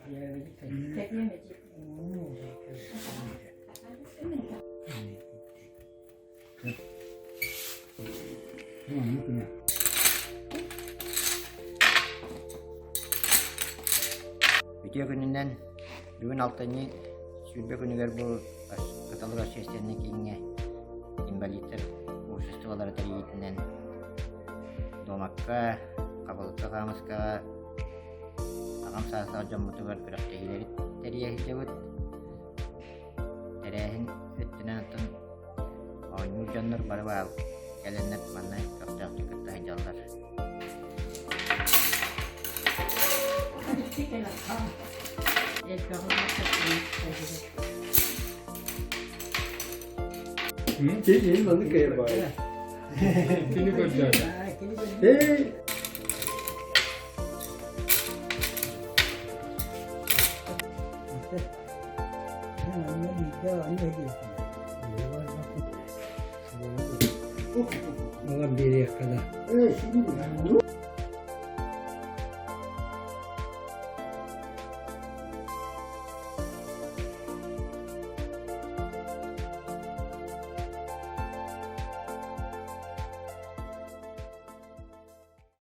Үтүө күнүнэн бүгүн алтынньы 20 күнүгэр бу Кыталык общественнай кииҥҥэ инвалидтар обществолара тэрийиитинэн дуомакка, хабылыкка, хаамыскаҕа аҕам саастаах дьоммутугар күрэхтэһиилэри тэрийэ сылдьабыт. Тэрээһин өттүнэн оттон оонньуур дьоннор бары баар кэлэннэр манна көхтөөхтүк кытта сылдьаллар. Кини көрдөөр. Эй! Оҕом биэриэххэ да.